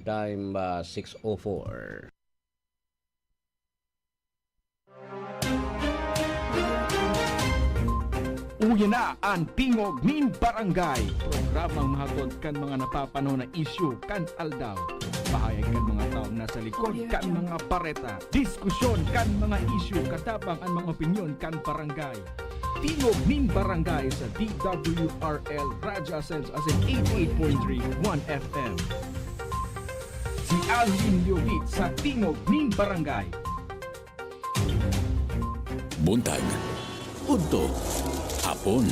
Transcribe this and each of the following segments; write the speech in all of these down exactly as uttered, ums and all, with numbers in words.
Time, ah, six oh four. Uya na an Tingog nin Barangay, programang mahatod kan mga napapanahon na isyu kan aldaw. Pahayag kan mga tawo na sa likod kan mga bareta, diskusyon kan mga isyu, katabang an mga opinyon kan barangay. Tingog nin Barangay sa D W R L Radyo Asenso asin eighty-eight point three One F M. Si Alvin Leovit sa Tingog nin Barangay. Buntag, udto, hapon,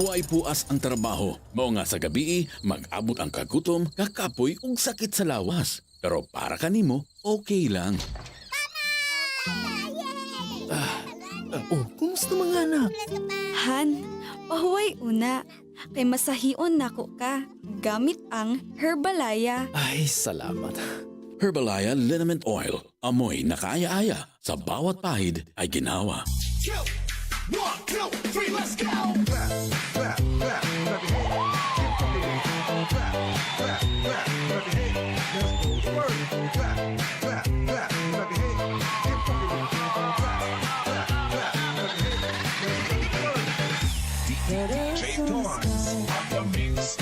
way puas ang trabaho. Mao nga sa gabii, mag-abot ang kagutom, kakapoy ug sakit sa lawas. Pero para kanimo, okay lang. Ah, ah, oh, kumusta mga anak? Han, pahuway una, kay masahion nako ka gamit ang Herbalaya. Ay, salamat. Herbalaya Liniment Oil. Amoy na kaaya-aya. Sa bawat pahid ay ginhawa. One, two, three, let's go! Clap, clap, clap, clap your hands. Keep fucking with it. Clap, clap, clap, clap your hands. Let's go to work. Clap, clap, clap, clap your hands. Keep fucking with it. Clap, clap, clap, clap your hands. Let's go to work. D J Torrance on the mix.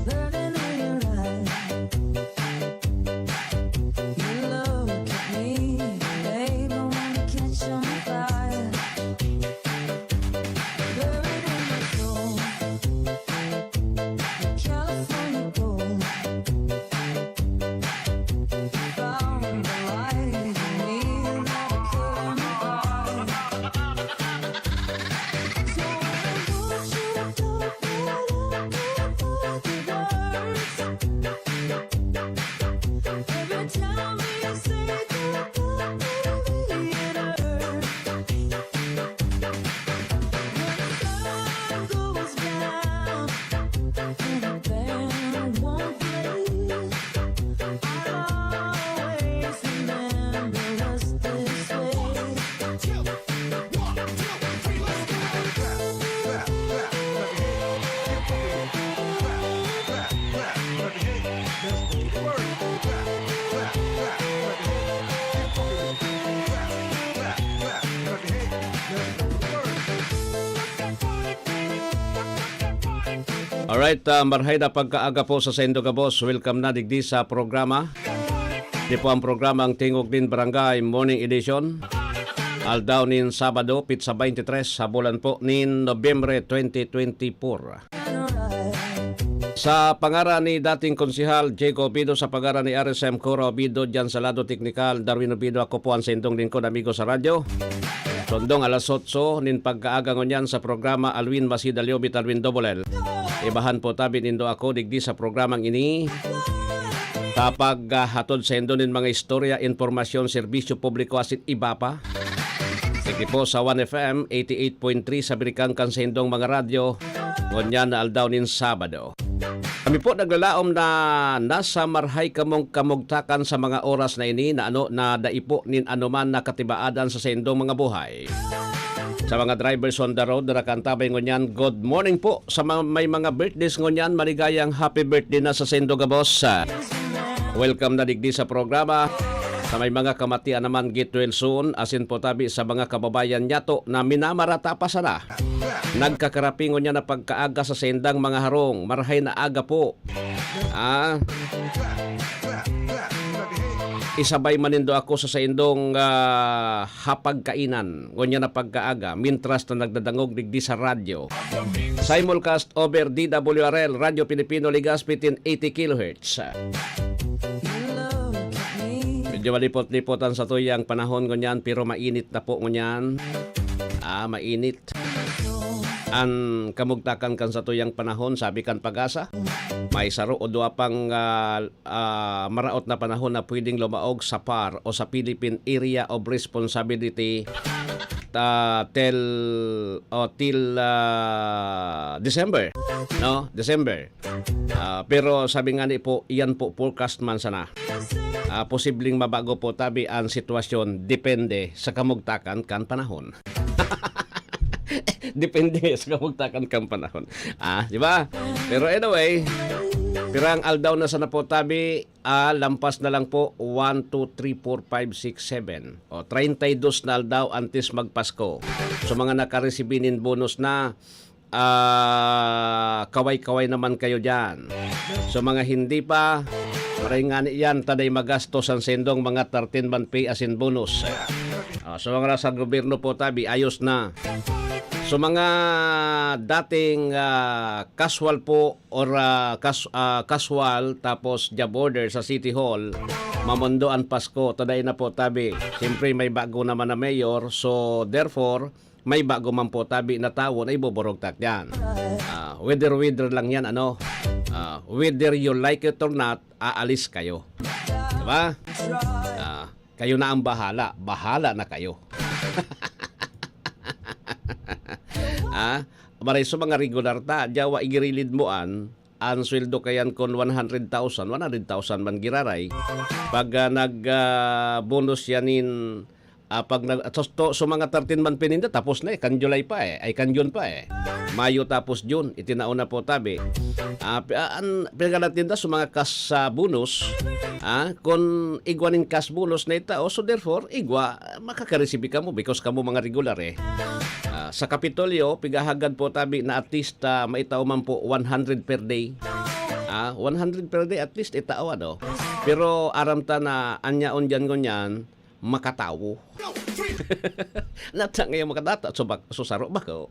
Burning in your eyes. You look at me, babe, I wanna catch on fire. Buried in my soul, the California gold. Found the light in me that I couldn't buy. So I want you to Alright, ah, marhay na pagkaaga po sa saindo gabos. Welcome na digdi sa programa. Di po ang programa ang Tingog nin Barangay Morning Edition. Aldaw nin Sabado, pitsa twenty-three sa bulan po nin Nobyembre twenty twenty-four. Sa pangaran ni dating Konsehal Jeko Obido, sa pangaran ni R S M Cora Obido, dyan sa lado teknikal, Darwin Obido, ako po ang saindong lingkod, amigo sa radyo. Sundong alas otso nin pagkaaga ngunyan sa programa Alwin Masida Liobit, Alwin Double L. Ibahan po tabi nindo ako digdi sa programang ini. Tapag, ah, hatod saindo nin mga istorya, impormasyon, serbisyo publiko asin iba pa. Sige po sa One F M eighty-eight point three sa birikan kan saindong mga radyo, ngunyan na aldaw nin Sabado. Kami po naglalaom na nasa marhay kamong kamugtakan sa mga oras na ini na ano na dai po nin anoman na katibaadan sa saindong mga buhay. Sa mga drivers on the road na nakaantabay ngunyan, good morning po. Sa mga, may mga birthdays ngunyan, maligayang happy birthday na sa saindo gabos. Welcome na digdi sa programa. Sa may mga kamatian naman, get well soon. Asin po tabi sa mga kababayan nyato na minamarata pa sana. Nagkakarapi ngunyan na pagkaaga sa saindang mga harong. Marhay na aga po. Ah, isabay man nindo ako sa saindong, ah, hapagkainan, ngunyan na pagkaaga, mintras na nagdadangog digdi sa radyo. Simulcast over D W R L, Radyo Pilipino, Legazpi, ten eighty kilohertz. Medyo malipot-lipot ang satuyang panahon ngunyan, pero mainit na po ngunyan. Ah, mainit. An kamugtakan kan satuyang panahon, sabi kan PAGASA, may saro o duwa pang, ah, ah, maraot na panahon na pwedeng lumaog sa PAR o sa Philippine Area of Responsibility, ah, till, o till, ah, December, no? December. Ah, pero sabi nga ni po, iyan po forecast man sana. Ah, posibleng mabago po tabi ang sitwasyon depende sa kamugtakan kan panahon. Depende sa kamugtakan kan panahon. Ah, di ba? Pero anyway, Pirang aldaw na sana po tabi, ah, lampas na lang po, one, two, three, four, five, six, seven. O, treinta y dos na aldaw antes magpasko. So, mga nakaresibi nin bonus na, ah, kaway-kaway naman kayo diyan. So, mga hindi pa, maray ngani yan, ta dai magastos an saindong mga thirteen month pay asin bonus. Ah, so, mga nasa gobyerno po tabi, ayos na. So, mga dating, ah, casual po or, ah, kas-, ah, casual tapos job order sa City Hall, mamondo an Pasko, ta dai na po tabi. Siyempre, may bago naman na mayor, so therefore, may bago man po tabi na tawo na iboborogtak diyan. Ah, weather-weather lang yan, ano? Ah, whether you like it or not, aalis kayo. Diba? Ah, kayo na ang bahala. Bahala na kayo. Ah, maray sa mga regular ta, diyawa igirilid mo an, an sweldo kayan kon one hundred thousand, one hundred thousand man giraray. Pag, ah, nag, ah, bonus yan in, ah, pag nag-, so, so, so mga thirteen man pininda, tapos na eh, kan July pa eh, ay kan June pa eh. Mayo tapos June, itinao na po tabi. Ah, pi-, ah, an, pinaganatinda sa mga kas, ah, bonus, ah, kun igwa nin kas bonus na itao, so therefore, igwa, ah, makakaresibi kamo because kamo mga regular eh. Ah, sa Kapitolyo, pigahagad po tabi na at least, ah, maitao man po one hundred per day. Ah, one hundred per day at least itao, ano. Pero aram ta na anyaon diyan ngunyan, makatawo. Nata ngayon makadata, so bak-, so saro bako.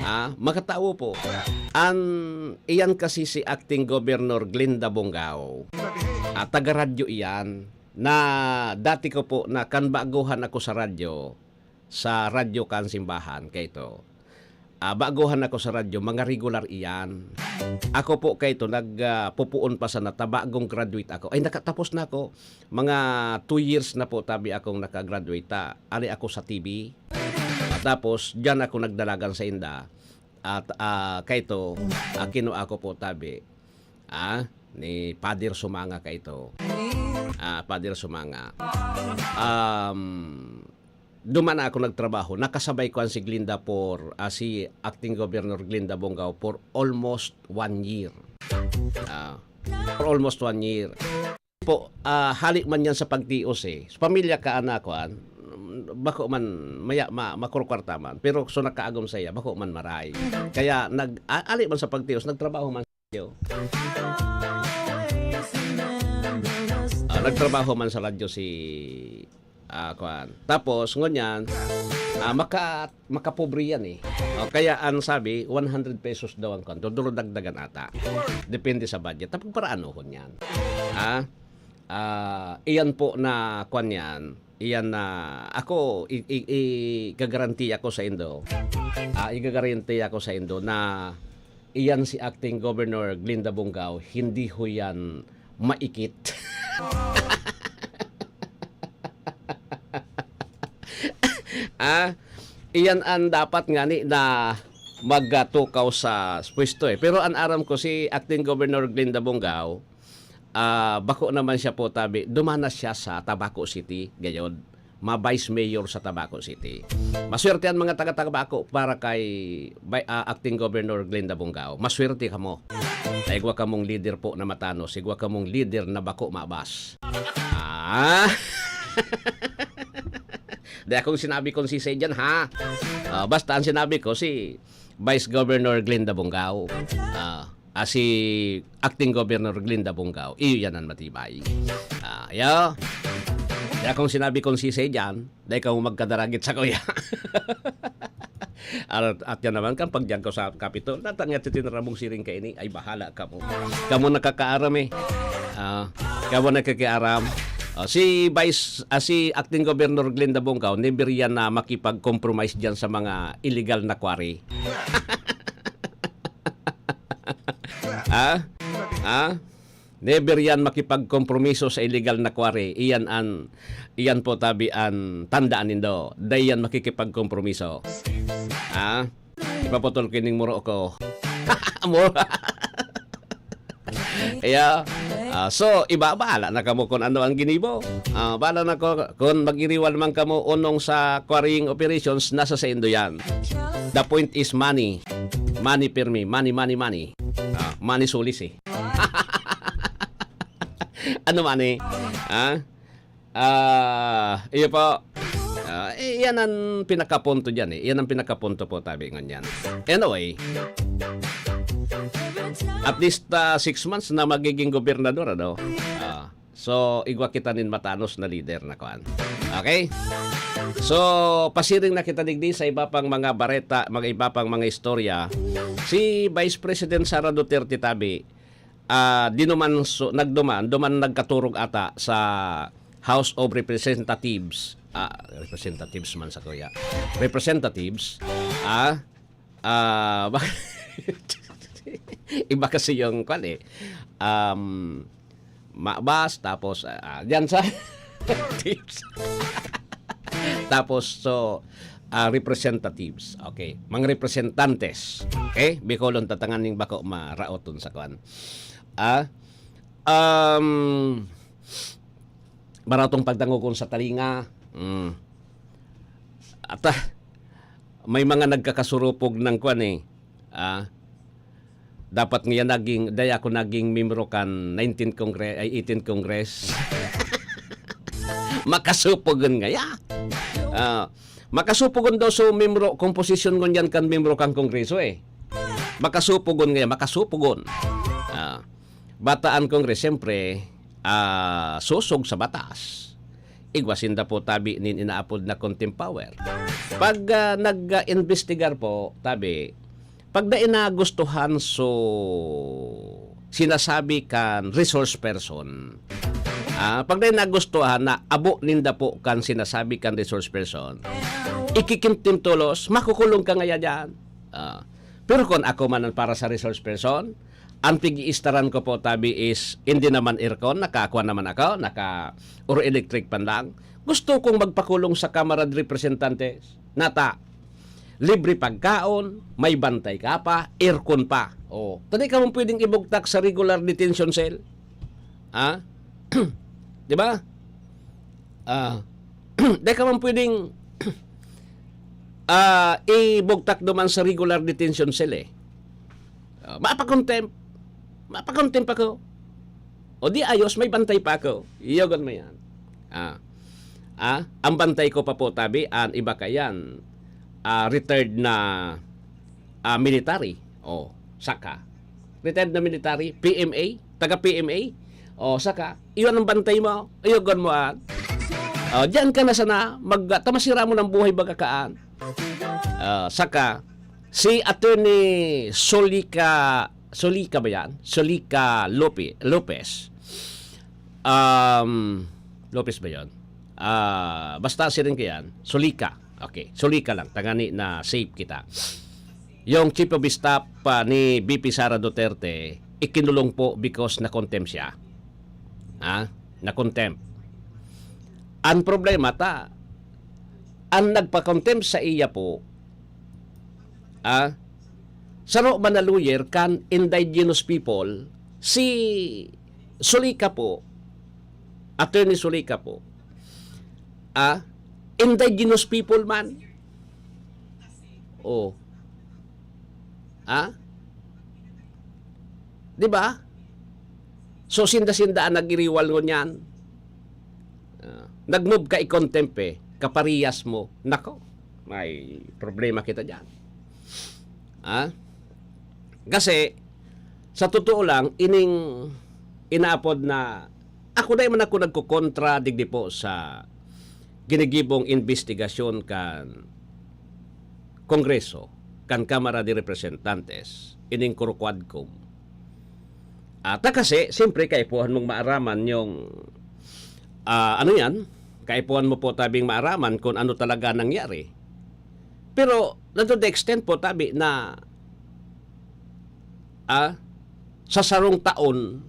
Ah, makatawo po. An, iyan kasi si Acting Governor Glinda Bongao. Ah, taga-radyo iyan. Na dati ko po na kan baguhan ako sa radyo, sa radyo kan simbahan, kaito. Ah, baguhan ako sa radyo, mga regular iyan. Ako po kaito, nag, ah, pupuon pa sana ta bagong graduate ako. Ay, nakatapos na ako. Mga two years na po tabi akong nakagraduate ta. Ari ako sa T V. Ah, tapos, diyan ako nagdalagan sa inda. At, ah, kaito, ah, kinua ko po tabi. Ah, ni Pader Sumanga kaito. Ah, Pader Sumanga. Um, duman na ako nagtrabaho. Nakasabay ko an si Glinda for, ah, si Acting Governor Glinda Bongao for almost one year. Ah, for almost one year. Po, ah, hali man yan sa pagtios eh. Sa pamilya ka, anak ko, an, bako man, maya, ma, makurkwarta man. Pero so nakaagom sa iya, bako man maray. Kaya nag, a-, ali man sa pagtios, nagtrabaho man sa radyo. Ah, nagtrabaho man sa radyo si, ah, kuan. Tapos, ngunyan, ah, maka-, makapobre yan eh. O, kaya ang sabi, one hundred pesos daw ang kuan. Dodoro dagdagan ata. Depende sa budget. Tapos para anuhon yan. Ha? Ah, iyan po na kuan yan. Iyan na ako, i-, i-, i-, gagarantiya ko sa indo. Ah, igagarantiya ko sa indo na iyan si Acting Governor Glinda Bongao, hindi ho yan maikit. Ah, iyan ang dapat ngani na magtukaw sa pwesto eh. Pero ang aram ko, si Acting Governor Glinda Bongao, ah, bako naman siya po tabi, dumanas siya sa Tabaco City, gayod. Ma-vice mayor sa Tabaco City. Maswerte ang mga taga-Tabaco para kay, by, ah, Acting Governor Glinda Bongao. Maswerte kamo. Igwa kamong leader po na matanos, igwa kamong leader na bako mabas. Ah! Di akong sinabi kung si Sedian, ha? Ah, basta ang sinabi ko, si Vice Governor Glinda Bongao. Ah, ah, si Acting Governor Glinda Bongao. Iyo yan ang matibay. Ah, yo. Di akong sinabi kung si Sedian, dahil ka magkadaragit sa kuya. At, at yan naman, kan pagdiyan ko sa Kapitol, natang nga titinaramong siring ka ini, ay bahala kamo. Kamo nakakaaram eh. Ah, kamo nakakaaram. Ah, si Vice, ah, si Acting Governor Glinda Bongao, never yan na makipag-compromise dyan sa mga illegal na quarry. Ha? Ha? Never yan makipagkompromiso sa illegal na quarry. Iyan an, iyan po tabi an tandaan nindo. Dai yan makikipagkompromiso. Ha? Ipaputol kining muro ko. Muro. Yeah. Ah, so, iba, bahala na kamo kung ano ang ginibo. Ah, bahala na ko, kung mag-iriwal man kamo unong sa quarrying operations, nasa sa indo yan. The point is money. Money permi. Money, money, money. Ah, money sulis eh. Ano man eh? Ha? Ah, iyo po. Ah, eh, yan ang pinakapunto dyan eh. Yan ang pinakapunto po, tabi ngunyan. Anyway, at least ah, six months na magiging gobernador, ano? Ah, so, igwa kita nin matanos na leader na kuan. Okay? So, pasiring na kita digdi sa iba pang mga bareta, mga iba pang mga istorya. Si Vice President Sara Duterte, tabi, ah, dinuman, so, nagduman, duman nagkaturog ata sa House of Representatives. Ah, representatives man sa kuya. Representatives. Ah, ah, iba kasi yung kwan eh. Um, mabas, tapos, ah, ah, dyan sa tips. Tapos, so, ah, representatives. Okay. Mga representantes. Okay? Bicolon tatangan ning bako maraoton sa kwan. Ah, um, baratong pagdangogon sa talinga. Mm. At, ah, may mga nagkakasurupog ng kwan eh. Ah, dapat nga naging, daya ako naging membro kan nineteenth Congress, ay, eighteenth Congress. Makasupogon ngaya. Ah, makasupogon daw so membro, komposisyon ngunyan kan membro kan Kongreso eh. Makasupogon ngaya, makasupogon. Ah, bataan Kongres, siyempre, ah, sosog sa batas. Igwa sinda po tabi nin inaapod na contempt power. Pag ah, nag-imbestigar po, tabi, pag dai nagustuhan so sinasabi kan resource person, ah, pag dai nagustuhan na abo ninda po kan sinasabi kan resource person, ikikintim tolos, makukulong ka ngaya dyan. Ah, pero kung ako man ang para sa resource person, ang pig-iistaran ko po, tabi, is hindi naman aircon, nakakuha naman ako, naka or electric pan lang. Gusto kong magpakulong sa Kamara de Representantes. Nata, libre pagkaon, may bantay ka pa, aircon pa. Oh, tadi ka mong pwedeng ibugtak sa regular detention cell. Ha? Di ba? Ah, di ka man pwedeng ah, ibugtak duman sa regular detention cell eh. Ah, mapakontempt. Mapakontempt ako. O di ayos, may bantay pa ako. Iyogon mo yan. Ah, ah, ang bantay ko pa po, tabi, an iba kayan, ah, retired na ah, military. O, saka. Retired na military, P M A, taga P M A. O, saka, iyon ang bantay mo. Iyogon mo an. O, diyan ka na sana, mag, tamasira mo ng buhay baga kaan. Ah, saka, si Attorney Solika, Solika ba yan? Solika Lope, Lopez. Um, Lopez ba yun? Ah, basta siring ka yan, Solika. Okay, Solika lang, tangani na safe kita. Yung chief of staff pa ni V P Sara Duterte, ikinulong po because na-contempt siya. Ha? Na-contempt. Ang problema ta, ang nagpa-contempt sa iya po, ah, saro man na lawyer kan indigenous people, si Solika po, Attorney Solika po, ah, indigenous people man. Oh. Ah? Di ba? So, sinda-sinda ang nag-iriwal ngunyan. Ah, nag-move ka i-contempt eh, kaparehas mo. Nako, may problema kita diyan. Ah? Kasi, sa totoo lang, ining inaapod na, ako dai man ako nagkokontra digdi po sa ginigibong imbestigasyon kan Kongreso, kan Kamara de Representantes, ining Coro Quadcom. Ata kasi, siyempre, kaipuhan mong maaraman yung, ah, ano yan? Kaipuhan mo po tabing maaraman kung ano talaga nangyari. Pero, na to the extent po, tabi, na, ah, sa sarong taon,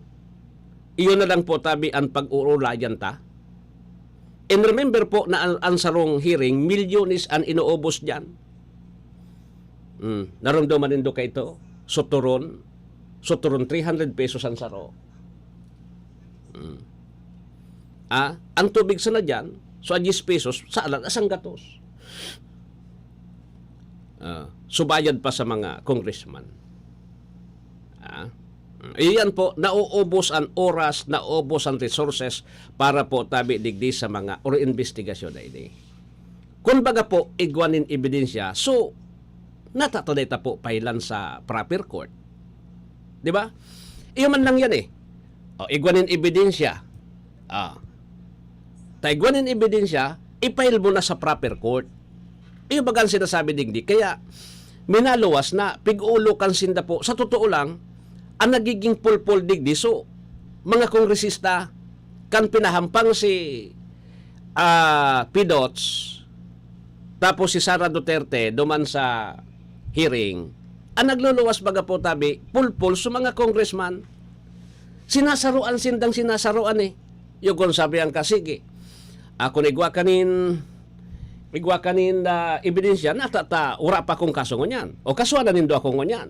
iyon na lang po, tabi, ang pag-uulayan ta. And remember po na ang, ang sarong hearing, milyones ang inuubos diyan. Mm, naromdoman nindo kaito? Suturon, suturon, three hundred pesos ang saro. Mm. Ah, ang tubig sana diyan, so, a diyes pesos, sa alan, asang gatos. Ah, subayad pa sa mga congressman. Ah, Iyan po, nauubos an oras, nauubos an resources para po tabi digdi sa mga or investigasyon na ini. Kun baga po, igwa nin ebidensya, so, natatanay ta po pahilan sa proper court. Di ba? Iyo man lang yan eh. O, igwa nin ebidensya. Ah. Ta igwa nin ebidensya, ipail mo na sa proper court. Iyo baga an sinasabi digdi. Kaya, minaluwas na, pig-uulukan sinda po. Sa totoo lang, ang nagiging pulpul digdi, so, mga kongresista, kan pinahampang si, ah, Pidots, tapos si Sara Duterte, duman sa hearing, ang nagluluwas baga po tabi, pulpul sa mga congressman. Sinasaruan sindang sinasaruan eh. Yung kung sabi ang ka, sige, ako na igwa kanin, igwa kanin na ebidensya, natata, wala pa akong kaso ngunyan. O kasuhan na nindo ako ngunyan.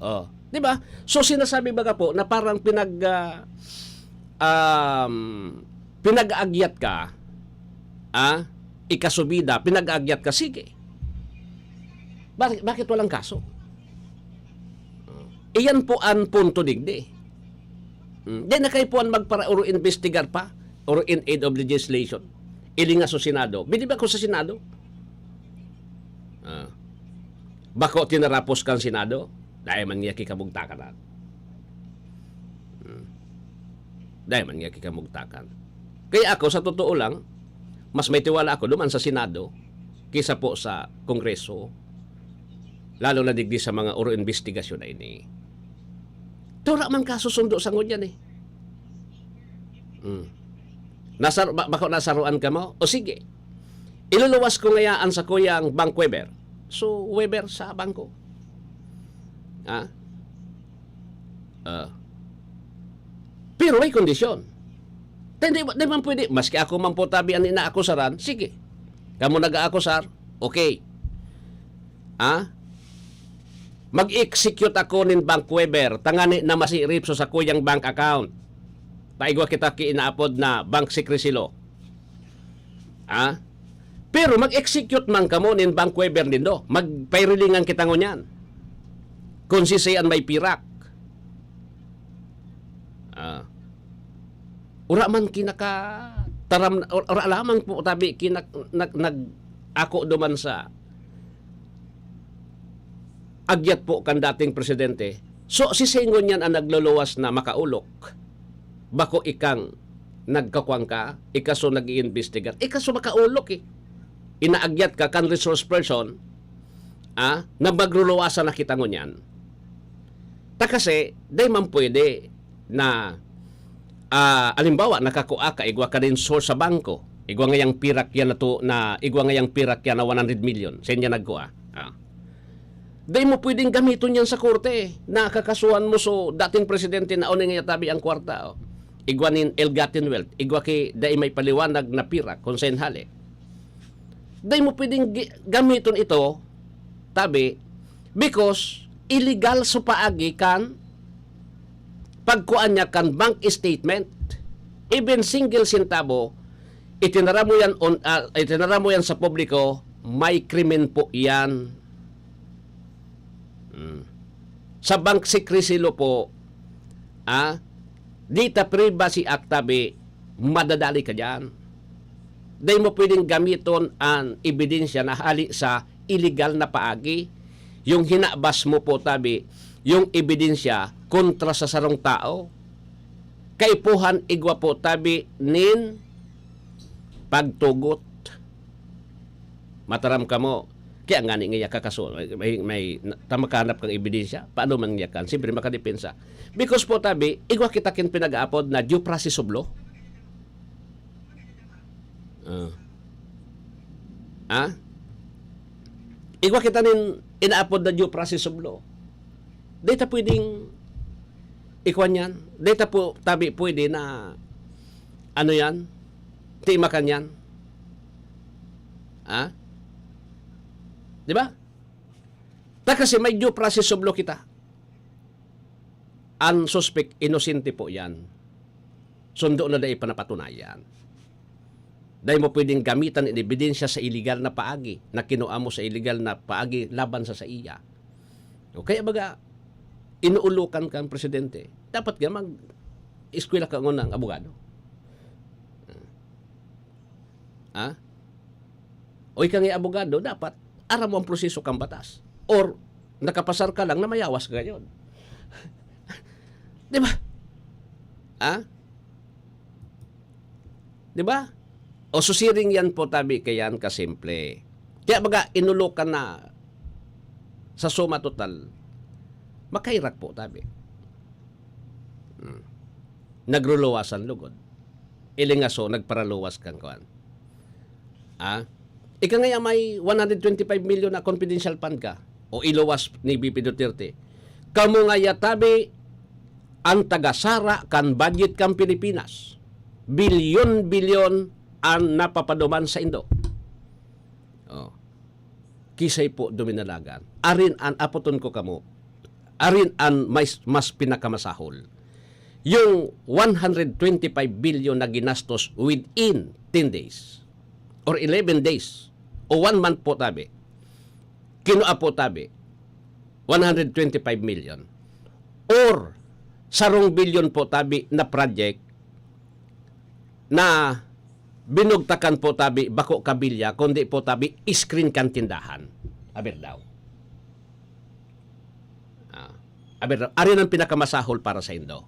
Oh, di ba? So sinasabi baga po na parang pinag, ah, um, pinag-aagyat ka, ah, ikasubida, pinag-aagyat ka, sige. Bakit, bakit walang kaso? Iyan po an punto digdi. Hmm. Di na kayo po an magpara-, or investigar pa, or in aid of legislation. Ilinga sa Senado. Bili ba ko sa Senado? Ah. Bako tinarapos kan Senado? Dahil man niya kikamugtakan na. Hmm. Dahil man niya kikamugtakan. Kaya ako, sa totoo lang, mas may tiwala ako duman sa Senado kaysa po sa Kongreso, lalo na digdi sa mga oro investigasyon na ini. Tura man kasusundo sa ngunyan eh. Hmm. Nasar-, ba-, bako nasaruan ka mo? O sige, iluluwas ko ngayaan sa kuyang bank Weber. So, Weber sa bangko. Ha? Ah. Pero may kondisyon. Di, di, di man pwede, maski ako man po tabi ang inaakusaran, sige. Kamo nag-aakusar, okay. Ha? Mag-execute ako nin bank Weber, tangani na masirip sa sakuyang bank account. Ta igwa kita ki inaapod na bank secrecy law. Ha? Pero mag-execute man kamo nin bank Weber nindo. Magpairilingan kita ngunyan. Kung si Sian may pirak. Ah. Ura man kinakataram, ura lamang po tabi kinak-, nag-, nag-, ako duman sa agyat po kan dating presidente. So, si Sian ngunyan ang nagluluwas na makaulok. Bako ikang nagkakwang ka, ika so nag-iimbestigar, ika so makaulok eh. Inaagyat ka kan resource person, ah, na magruluwasan na kita ngunyan. Ta kasi, dai man pwede na, ah, alimbawa, nakakua ka, igwa ka nin source sa bangko, igwa ngayang pirak yan na to, na, igwa ngayang pirak yan na one hundred million, sa inyo nagkua. Ah. Dai mo pwedeng gamiton yan sa korte. Nakakasuhan mo so dating presidente na uning yatabi ang kwarta, oh. Igwa nin ill-gotten wealth, igwa ki dai may paliwanag na pira kung saan hali. Dai mo pwedeng gi-, gamiton ito, tabi, because illegal so paagi kan pagkuan niya kan bank statement. Even single sentabo, itinara mo yan on, ah, itinara mo yan sa publiko, may krimen po yan. Hmm. Sa bank secrecy law po, ah, Data Privacy Act tabi, madadali ka diyan. Dai mo pwedeng gamiton an ebidensya na hali sa illegal na paagi. Yung hinabas mo po tabi, yung ebidensya kontra sa sarong tao. Kaipuhan igwa po tabi nin pagtugot. Mataram kamo, kaya ngani nga yaka kaso, may, may, may, na-, ta makahanap kang ebidensya, paano man yakan? Siyempre, makadepensa. Because po, tabi, igwa kita kin pinag-aapod na due process of law. Ah. Ah? Igwa kita nin inaapod na due process of law. Di ta pwedeng ikuan yan. Di ta po, tabi, pwede na, ano yan? Timakan yan. Ah? Di ba? Ta kasi may due process of law kita. Ang suspek, inosente po yan. Sundo na dai pa napatunayan. Dai mo pwedeng gamitan in ebidensya sa iligal na paagi na kinua mo sa iligal na paagi laban sa saiya. O kaya baga, inuulokan kang presidente, dapat nga mag-eskwela ka ngunang abogado. Ha? O ika nga abogado, dapat aram mo ang proseso kang batas. Or, nakapasar ka lang na mayawas ka ngayon. Di ba? Ha? Di ba? O susiring yan po, tabi, kayan kasimple. Kaya baga, inulokan na sa suma total, makairak po, tabi. Hmm. Nagruluwasan lugod. Ilingaso, nagparaluwas kang kuan. Ah? Ika ngaya may one hundred twenty-five million na confidential fund ka o iluwas ni B P Duterte. Kamo ngaya, tabi, ang tagasara kan budget kan Pilipinas. Bilyon-bilyon ang napapaduman sa indo. Oh. Kisay po duminalagan. Arin an apoton ko kamo. Arin an mas, mas pinakamasahol. Yung one hundred twenty-five billion na ginastos within ten days or eleven days o one month po, tabi. Kinua po, tabi, one hundred twenty-five million or sarong bilyon po, tabi, na project na binugtakan po, tabi, bako kabilya, kundi po, tabi, screen kan tindahan. Aber daw. Ah, aber daw. Ari ang pinakamasahol para sa indo.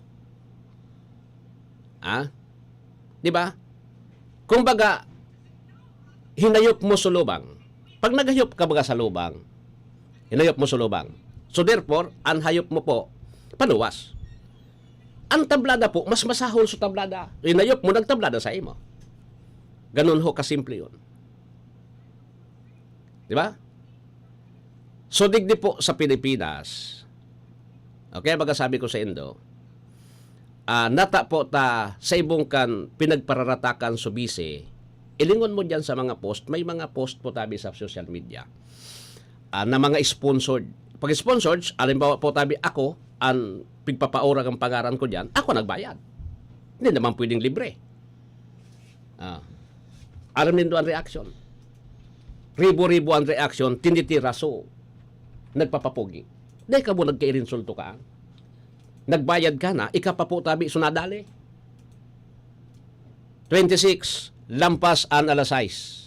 Ah? Di ba? Kumbaga, hinayop mo sa lubang. Pag naghayop ka baga sa lubang, hinayop mo sa lubang. So therefore, ang hayop mo po, paluwas. Ang tablada po, mas masahol sa tablada. Hinayop mo, nagtablada sa imo. Ganun ho, kasimple yun. Di ba? So, digdi po sa Pilipinas, okay, baga sabi ko sa indo, ah, nata po ta sa ibong kan pinagpararatakan sa bisi, ilingon mo dyan sa mga post, may mga post po, tabi, sa social media, ah, na mga sponsored. Pag sponsored, alimbawa po, tabi, ako, ang pigpapaurag ang pangaran ko dyan, ako nagbayad. Hindi naman pwedeng libre. Ah. Aram nindo ang reaksyon. Ribo-ribo ang reaksyon, tinitiraso. Nagpapapugi. Dahil ka mo nagkairinsulto ka. Nagbayad ka na, ika pa po, tabi, so nadali. Twenty-six, lampas an alas sais.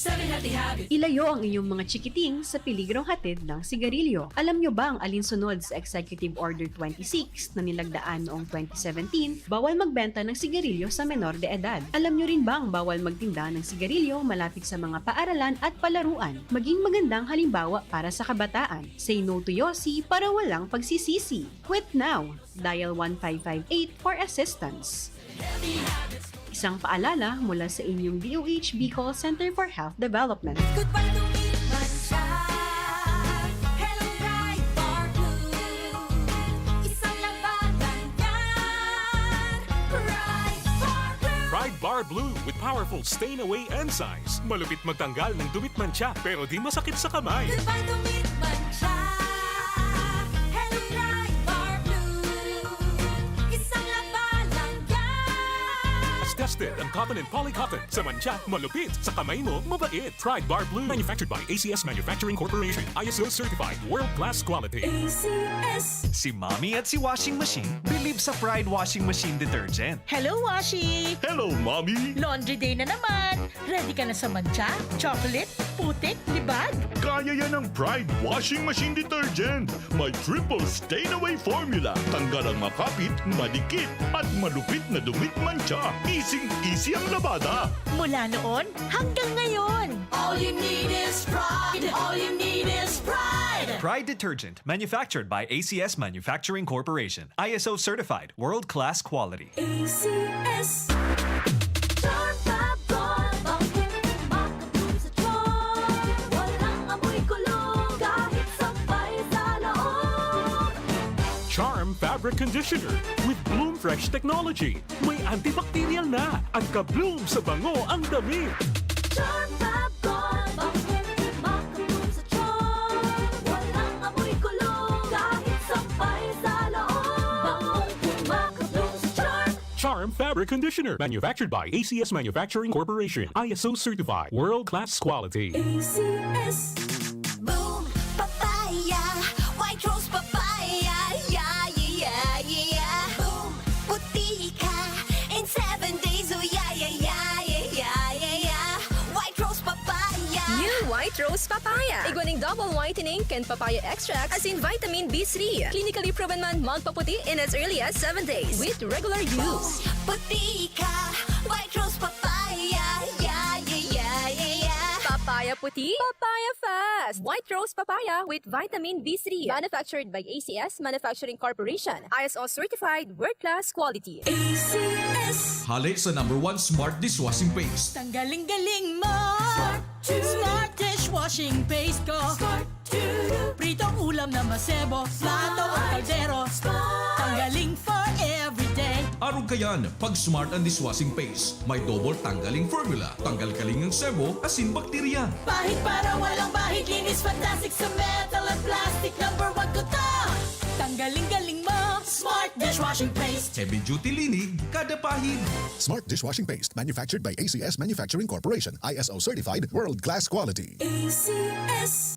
Seven Healthy Habits. Ilayo ang iyong mga chikiting sa peligrong hatid ng sigarilyo. Alam nyo bang alinsunod sa Executive Order twenty-six na nilagdaan noong twenty seventeen, bawal magbenta ng sigarilyo sa menor de edad? Alam nyo rin bang bawal magtinda ng sigarilyo malapit sa mga paaralan at palaruan? Maging magandang halimbawa para sa kabataan. Say no to Yossi para walang pagsisisi. Quit now! Dial one five five eight for assistance. Isang paalala mula sa inyong D O H Bicol Center for Health Development. Goodbye to meat mancha. Hello, Pride Bar Blue. Isang labanan yan. Pride Bar Blue. Pride Bar Blue with powerful stain away enzymes. Malupit magtanggal ng dumit mancha pero di masakit sa kamay. Goodbye to meat mancha. Hello, Pride Bar Blue. Isang labanan yan. Tested ang cotton and polycotton. Sa mancha, malupit. Sa kamay mo, mabait. Pride Bar Blue. Manufactured by A C S Manufacturing Corporation. I S O certified. World class quality. A C S. Si Mommy at si Washing Machine believe sa Pride Washing Machine Detergent. Hello, Washi! Hello, Mommy! Laundry day na naman! Ready ka na sa mancha, chocolate, putik, libag? Kaya yan ng Pride Washing Machine Detergent. May triple stain away formula. Tanggal ang makapit, madikit, at malupit na dumit mancha. Easing-easy ang labada. Mula noon hanggang ngayon. All you need is Pride. All you need is Pride. Pride Detergent, manufactured by A C S Manufacturing Corporation. I S O certified, world-class quality. A C S. Charm Fab Gold, bangkeng makabloom sa charm. Walang amoy kulog, kahit sampay sa loob. Charm Fabric Conditioner with Bloom Fresh Technology. May antibacterial na at ka-bloom sa bango ang damit. Charm Fab Gold, bangkeng makabloom sa charm. Walang amoy kulog, kahit sampay sa loob. Bangkeng makabloom sa charm. Charm Fabric Conditioner, manufactured by A C S Manufacturing Corporation, I S O certified, world-class quality. A C S. Boom, papaya, white rose papaya. Rose papaya. Igwa ning double whitening kan papaya extract asin vitamin B three. Clinically proven man magpaputi in as early as seven days with regular use. Puti ka, White Rose Papaya. Yeah, yeah, yeah, yeah, yeah. Papaya puti, papaya fast. White Rose papaya with vitamin B three. Manufactured by A C S Manufacturing Corporation. I S O certified, world-class quality. A C S. Hale sa number one smart dishwashing paste. Tanggaling-galing mo! Smart Smart dishwashing paste ko. Pritong ulam na masebo, plato o kaldero. Tanggaling for everyday. Arog kayan, pag smart ang dishwashing paste. May double tanggaling formula. Tanggal kaling ang sebo, asin bakterya. Pahid para walang bahid, linis fantastic sa metal at plastic. Number one ko to. Tanggaling-galing mo, smart dishwashing paste. Heavy duty linig, kada pahid. Smart dishwashing paste, manufactured by A C S Manufacturing Corporation, I S O certified, world class quality. A C S.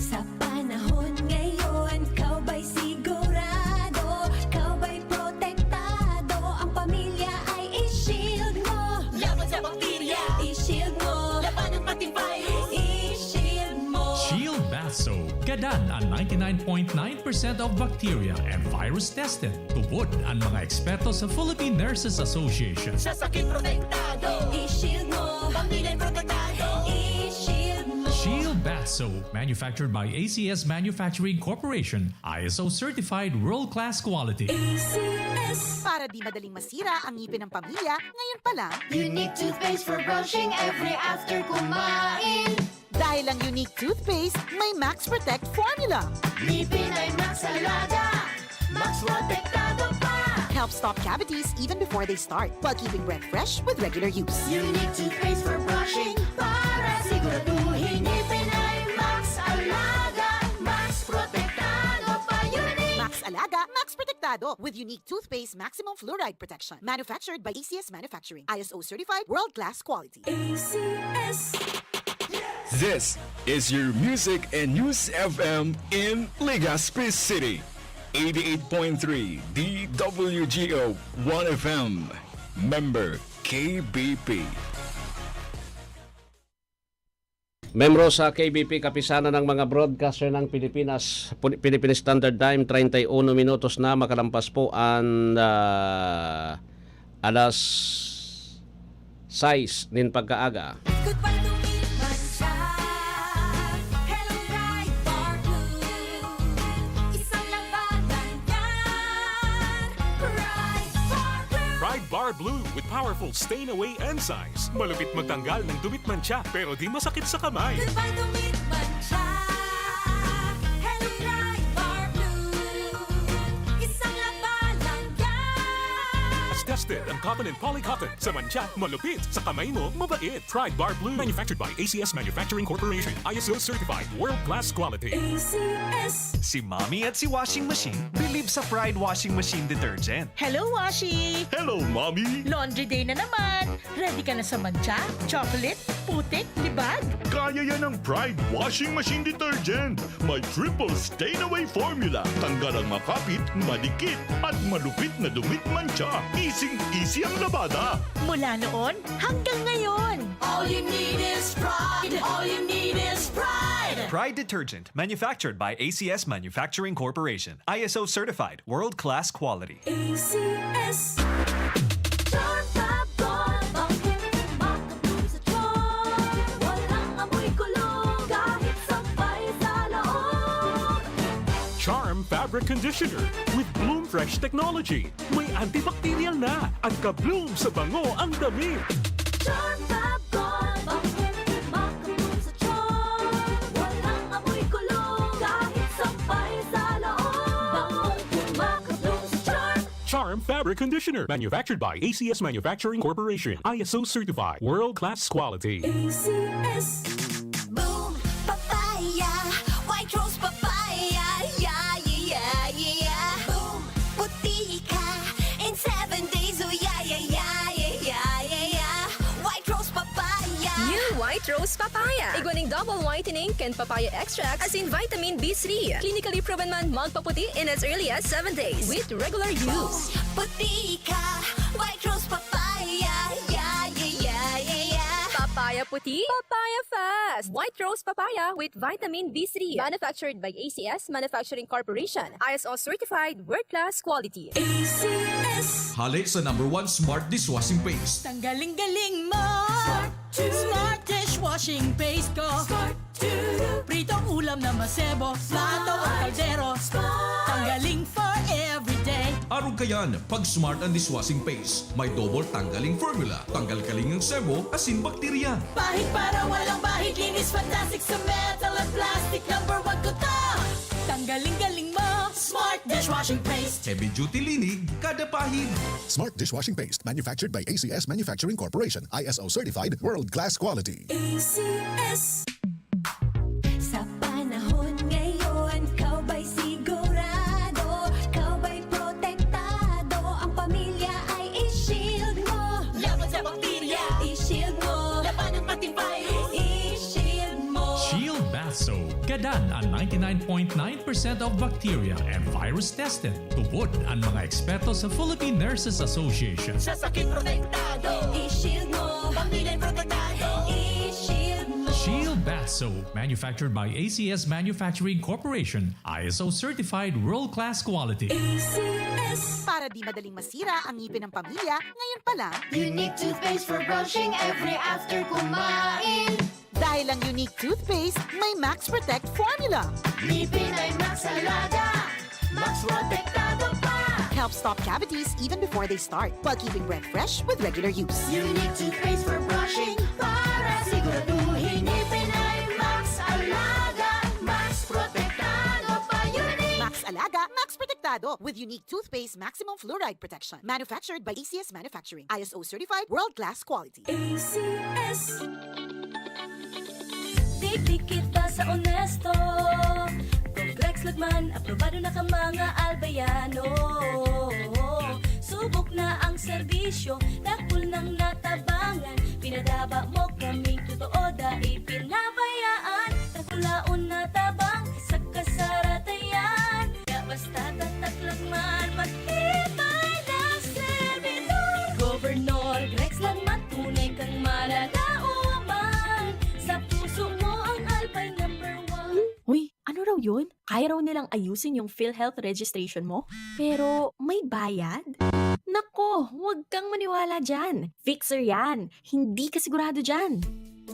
Sa panahon ngayon, ikaw ba'y sigurado? Ikaw ba'y protektado? Ang pamilya ay i-shield mo. Laban sa bakterya, i-shield mo. Labanan pati virus, i-shield mo. Shield Bath Soap. Gadan an ninety-nine point nine percent of bacteria and virus tested. Tubod an mga eksperto sa Philippine Nurses Association. Sa sakit protektado, i-shield mo. Pamilya protektado, i-shield mo. Shield Bath Soap, manufactured by A C S Manufacturing Corporation, I S O certified world-class quality. A C S. Para di madaling masira ang ngipin ng pamilya, ngayon pa lang. Unique toothpaste for brushing every after kumain. Dahil ang Unique Toothpaste may Max Protect Formula. Ngipin ay Max Alaga, Max Protektado pa. Helps stop cavities even before they start, while keeping breath fresh with regular use. Unique Toothpaste for brushing, para siguraduhin ngipin ay Max Alaga, Max Protektado pa. Unique. Max Alaga, Max Protektado, with Unique Toothpaste Maximum Fluoride Protection. Manufactured by A C S Manufacturing. I S O certified, world-class quality. A C S. This is your Music and News F M in Legazpi City. Eighty-eight point three D W G O One F M. Member K B P. Membro sa K B P, Kapisanan ng mga Broadcaster ng Pilipinas, Pil-, Philippine Standard Time, treinta y uno minutos na makalampas po ang, ah, alas sais nin pagkaaga. Goodbye to me, man siya. Hello, Pride Bar Blue. Isang labanan yan. Pride Bar Blue. Pride Bar Blue with powerful stain away enzymes. Malupit magtanggal ng dumit, mantsa, pero di masakit sa kamay. Goodbye to me, man siya. Hello, Pride Bar Blue. Isang labanan yan. Tested ang cotton and polycotton. Sa mantsa, malupit. Sa kamay mo, mabait. Pride Bar Blue. Manufactured by A C S Manufacturing Corporation. I S O certified. World class quality. A C S. Si Mommy at si Washing Machine believe sa Pride Washing Machine Detergent. Hello, Washi! Hello, Mommy! Laundry day na naman! Ready ka na sa mantsa, chocolate, putik, libag? Kaya yan ng Pride Washing Machine Detergent. May triple stain away formula. Tanggal ang makapit, madikit, at malupit na dumit, mantsa. Easy-easy ang labada. Mula noon hanggang ngayon. All you need is Pride. All you need is Pride. Pride Detergent, manufactured by A C S Manufacturing Corporation. I S O certified, world-class quality. A C S. Charm Fab Gold, bangkeng makabloom sa charm. Walang amoy kulog, kahit sampay sa loob. Charm Fabric Conditioner with Bloom Fresh Technology. May antibacterial na at ka-bloom sa bango ang damit. Charm Fab Gold, bangkeng makabloom sa charm. Walang amoy kulog, kahit sampay sa loob. Bangkeng makabloom sa charm. Charm Fabric Conditioner, manufactured by A C S Manufacturing Corporation. I S O certified, world class quality. A C S. Boom Papaya, White Rose Papaya, yeah, yeah, yeah, yeah. Boom, puti ka in seven days, oh yeah, yeah, yeah, yeah, yeah, yeah, yeah. White Rose Papaya. New White Rose Papaya. Igwa ning double whitening kan papaya extract asin vitamin B three. Clinically proven man magpaputi in as early as seven days with regular use. Puti ka, White Rose Papaya, yeah, yeah, yeah, yeah, yeah. Papaya Tea? Papaya Fest! White Rose Papaya with Vitamin B three. Manufactured by A C S Manufacturing Corporation. I S O certified, world-class quality. A C S. Hale sa number one smart dishwashing paste. Tanggaling-galing mo! Smart to. Smart dishwashing paste ko. Smart to. Pritong ulam na masebo, plato o kaldero. Smart. Tanggaling for everyday. Arog kayan, pag Smart ang dishwashing paste. May double tanggaling formula. Tanggal kaling ang sebo, asin bakterya. Pahid para walang bahid, linis fantastic sa metal at plastic. Number one ko to. Tanggaling-galing mo, Smart dishwashing paste. Heavy duty linig, kada pahid. Smart dishwashing paste, manufactured by A C S Manufacturing Corporation, I S O certified, world-class quality. A C S. Sa panahon ngayon, ikaw ba'y sigurado? Ikaw ba'y protektado? Ang pamilya ay i-shield mo. Laban sa bakterya. I-shield mo. Labanan pati virus. I-shield mo. Shield Bath Soap. Gadan ang ninety-nine point nine percent of bacteria and virus tested. Tubod ang mga eksperto sa Philippine Nurses Association. Sa sakit protektado. I-shield mo. Pamilya protektado. I-shield mo. Shield Bath Soap, manufactured by A C S Manufacturing Corporation, I S O certified, world-class quality. A C S. Para di madaling masira ang ngipin ng pamilya, ngayon pa lang. Unique toothpaste for brushing every after kumain. Dahil ang Unique toothpaste may Max Protect formula. Ngipin ay Max Alaga, Max Protektado pa. Helps stop cavities even before they start, while keeping breath fresh with regular use. Unique toothpaste for brushing para siguraduhin ngipin ay Max Alaga, Max Protektado pa. Unique. Max Alaga, Max Protektado with Unique Toothpaste Maximum Fluoride Protection. Manufactured by A C S Manufacturing. I S O certified, world-class quality. A C S. Dikdik kita sa onesto. Complex Lagman, aprobado na ka mga Albayano. Subok na ang serbisyo, dakul nang natabangan. Pinadaba mo kaming totoo, dai pinabayaan. Dakulaon na tabang sa kasaratayan. Kaya basta tatak lang man, matibay na servidor. Gobernador Grex lang man, tunay kang mananauman. Sa puso mo ang Albay number one. Uy, ano raw yun? Kaya raw nilang ayusin yung PhilHealth registration mo? Pero may bayad? Nako, huwag kang maniwala dyan. Fixer yan. Hindi ka sigurado dyan.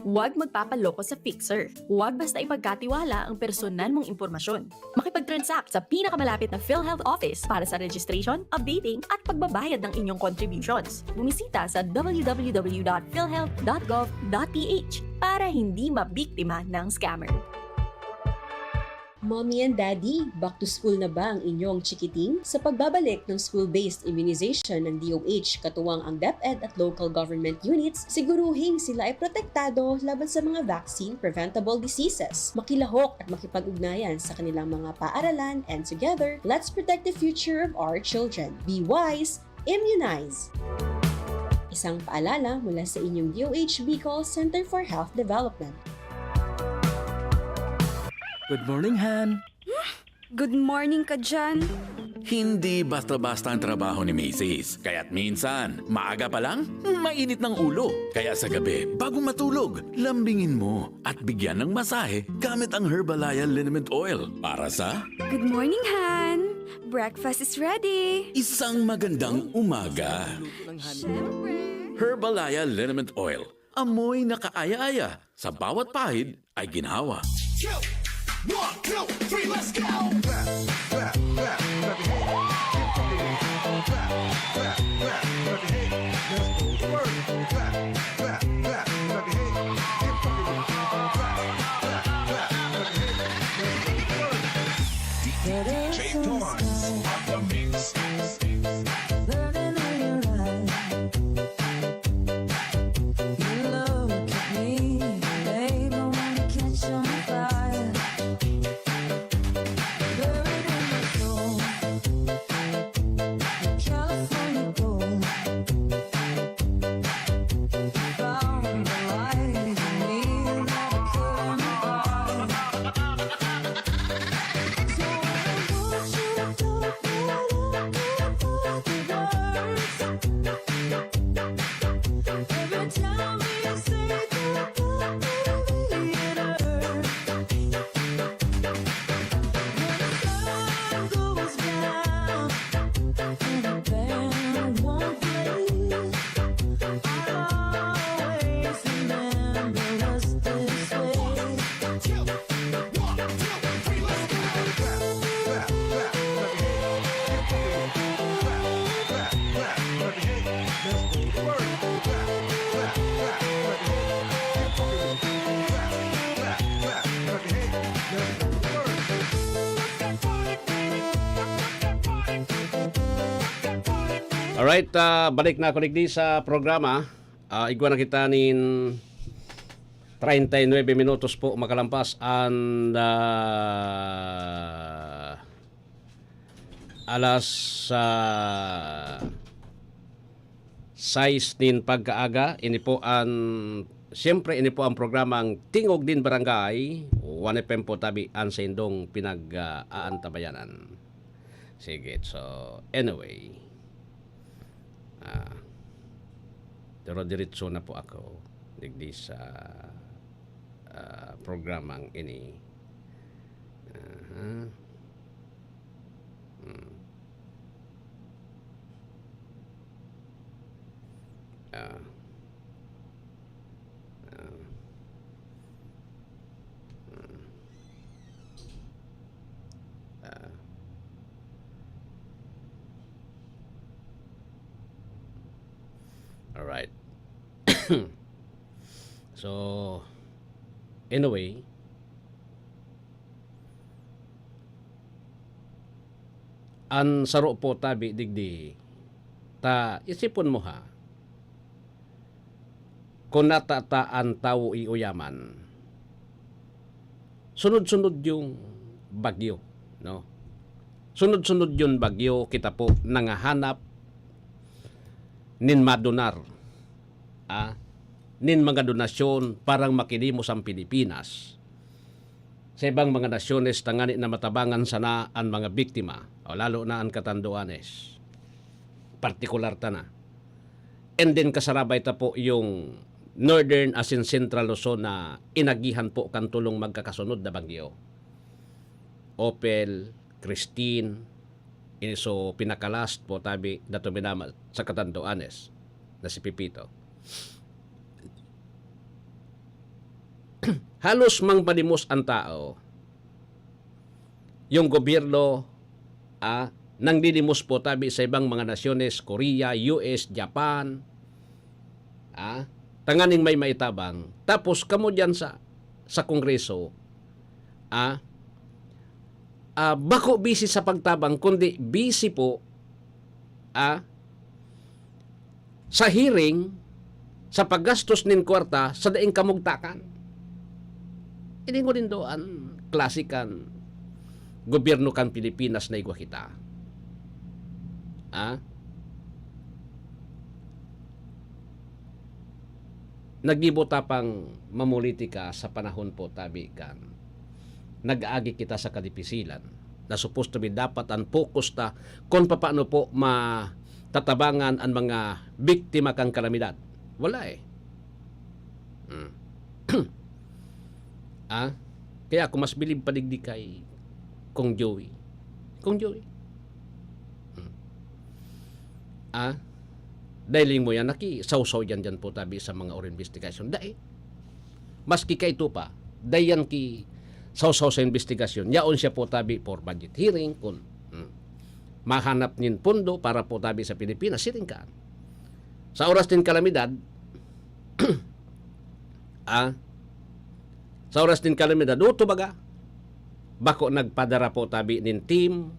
Huwag magpapaloko sa fixer. Huwag basta ipagkatiwala ang personal mong impormasyon. Makipag-transact sa pinakamalapit na PhilHealth office para sa registration, updating, at pagbabayad ng inyong contributions. Bumisita sa w w w dot philhealth dot gov dot p h para hindi mabiktima ng scammer. Mommy and Daddy, back to school na ba ang inyong chikiting? Sa pagbabalik ng school-based immunization ng D O H, katuwang ang DepEd at local government units, siguruhing sila ay protektado laban sa mga vaccine-preventable diseases. Makilahok at makipag-ugnayan sa kanilang mga paaralan, and together, let's protect the future of our children. Be wise, immunize! Isang paalala mula sa inyong D O H Bicol Center for Health Development. Good morning, Han. Good morning ka dyan. Hindi basta-basta ang trabaho ni Misis. Kaya't minsan, maaga pa lang, mainit ng ulo. Kaya sa gabi, bago matulog, lambingin mo at bigyan ng masahe gamit ang Herbalaya Liniment Oil para sa Good morning, Han. Breakfast is ready. Isang magandang umaga. Siyempre. Herbalaya Liniment Oil. Amoy na kaaya-aya. Sa bawat pahid ay ginhawa. Two, one, two, three, let's go! Clap, clap, clap, clap your hands. Keep fucking with it. Clap, clap, clap, clap your hands. Let's go to work. Clap, clap, clap, clap your hands. Keep fucking with it. Clap, clap, clap, clap your hands. Let's go to work. D J Torrance on the mix. Burning in your eyes. You look at me, babe, I wanna catch on fire. Buried in my soul, California gold. Alright, ah, balik na ako digdi sa programa. Ah, igwa na kita nin treinta y nueve minutos po makalampas and, ah, alas, ah, sais nin pagkaaga. Ini po an, siyempre, ini po ang programang Tingog nin Barangay, One F M po tabi an saindong pinag-aantabayanan. Sige, so, anyway. Ah, pero diretso na po ako digdi sa, ah, programang ini. Aha. Hmm. Ah. Ah. Hmm. Ah. Alright. So, anyway, an saro po tabi digdi, ta isipon mo ha, kun natata an tawo iuyaman, sunod-sunod yung bagyo, no? Sunod-sunod yung bagyo, kita po nangahanap nin madonar, ah, nin mga donasyon parang makilimos ang Pilipinas sa ibang mga nasyones tangani na matabangan sana an mga biktima, o lalo na an Catanduanes. Partikular ta na. And then kasarabay ta po yung Northern asin Central Luzon na inagihan po kan tulong magkakasunod na bagyo. Opel, Christine, ini so pinaka-last po tabi na tuminama sa Catanduanes na si Pepito. Halos mangpalimos an tao. Yung gobyerno, ah, nangdilimos po tabi sa ibang mga nasyones, Korea, U S, Japan, ah, tanganing may maitabang. Tapos kamo diyan sa, sa Kongreso, ah, ah, bako busy sa pagtabang, kundi busy po, ah, sa hearing, sa paggastos nin kwarta sa daing kamugtakan. Ini ngunyan do an klase kan gobyerno kan Pilipinas na igwa kita. Ah? Naggibo ta pang mamolitika sa panahon po tabi kan nag-aagi kita sa kadipisilan na supposed to be dapat an focus ta kun papaano po matatabangan an mga biktima kan kalamidad. Wala eh. Hmm. Ah? Kaya ako mas bilib pa digdi kay Kong Joey. Kong Joey. Hmm. Ah? Dahil mo yan, nakisawsaw yan dyan po tabi sa mga or investigasyon. Dai. Maski kaito pa, dayan ki sawsaw sa investigasyon. Yaon siya po tabi for budget hearing, kung, hmm, mahanap nin pondo para po tabi sa Pilipinas, siring ka. Sa oras nin kalamidad, ah, sa oras nin kalamidad, uto baga, bako nagpadara po tabi nin team,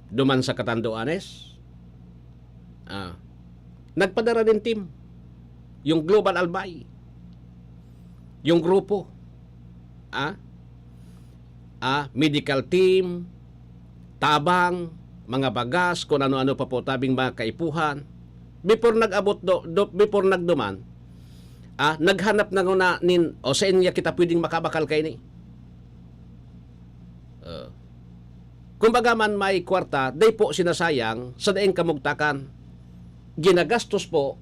duman sa Catanduanes. Ah, nagpadara nin team. Yung Global Albay. Yung grupo. Ah? Ah, medical team, tabang, mga bagas, kung ano-ano pa po tabing mga kaipuhan. Before nag-abot do, do, before nagduman, ah, naghanap na nguna nin, o sa inya kita pwedeng makabakal kaini. Ah. Kumbaga man may kwarta, dai po sinasayang sa daing kamugtakan. Ginagastos po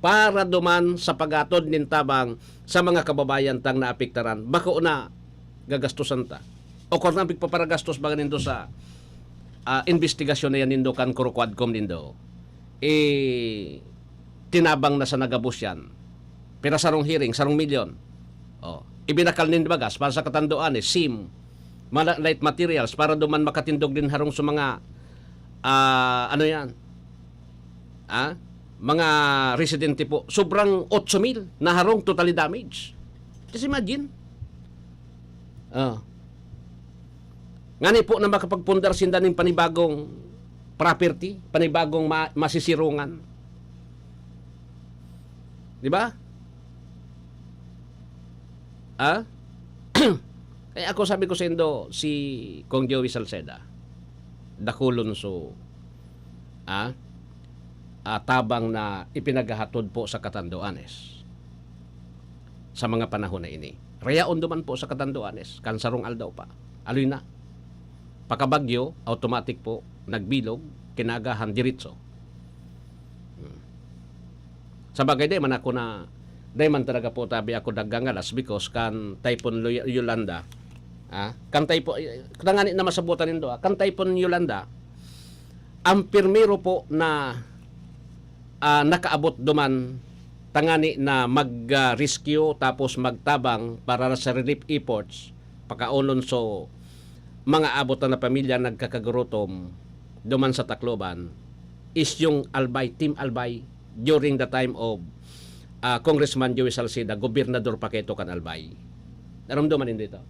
para duman sa paghatod nin tabang sa mga kababayan tang naapektaran. Bako na gagastosan ta. O kung nang pigpaparagastos baga nindo sa, ah, investigasyon na yan nindo kan Kurukuadcom nindo, eh, tinabang na sa nagabos yan. Pira sarong hearing, sarong milyon. Oh, ibinakal nin bagas para sa Catanduanes, sim, mala-, light materials para duman makatindog din harong sa mga, ah, ano yan? Ah? Mga residente po. Sobrang otso mil na harong totally damage. Just imagine. Oh. Ngani po na makapagpundar sinda nin panibagong property, panibagong ma-, masisirungan. Di ba? Ah? Kaya ako, sabi ko saindo, si Cong Joey Salceda, dakulon so, ah, ah, tabang na ipinaghahatod po sa Catanduanes sa mga panahon na ini. Rayaon duman po sa Catanduanes, kan sarong aldaw pa. Aloy na. Pakabagyo, automatic po, nagbilog, kinaagahan, diretso. Hmm. Sa bagay, di man ako na, di man talaga po tabi ako naggangalas because kan Typhoon Lu-, Yolanda, ah, kan Typhoon, eh, tangani na masabutan nindo, ah, kan Typhoon Yolanda, ang primero po na, ah, nakaabot duman, tangani na mag, ah, rescue tapos magtabang para sa relief efforts, pakaonon so mga abot na pamilya nagkakagurutom duman sa Tacloban is yung Albay, Team Albay, during the time of, ah, Congressman Joey Salceda, gobernador pa kaito kan Albay. Narumduman nindo ito?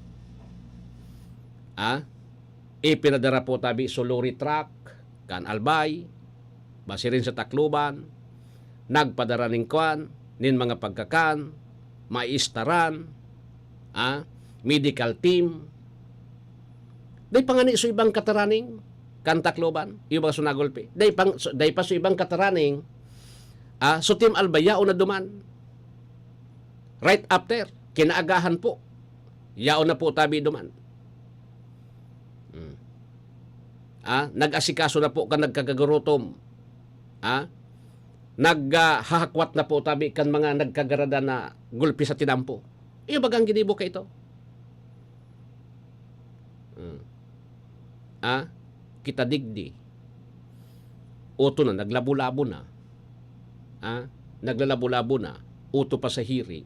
Ah? Ipinadara po tabi so lorry truck kan Albay, basirin sa Tacloban, nagpadara nin kwan, nin mga pagkakan, maistaran, ah, medical team. Dai pa ngani so ibang kataraning kan Tacloban, iyo ba so nagulpi? Dai pang-, so, dai pa so ibang kataraning, ah, so Team Albay, yaon na duman. Right after, kinaagahan po. Yaon na po tabi duman. Hmm. Ah, nag-asikaso na po kan nagkagagurutom. Ah, nag, ah, hahakwat na po tabi kan mga nagkagaradan na gulpi sa tinampo. Iyo bagang ginibo kaito? Hmm. Ah, kita digdi. Oto na, naglabo-labo na. Ah, naglalabo-labo na. Oto pa sa hearing.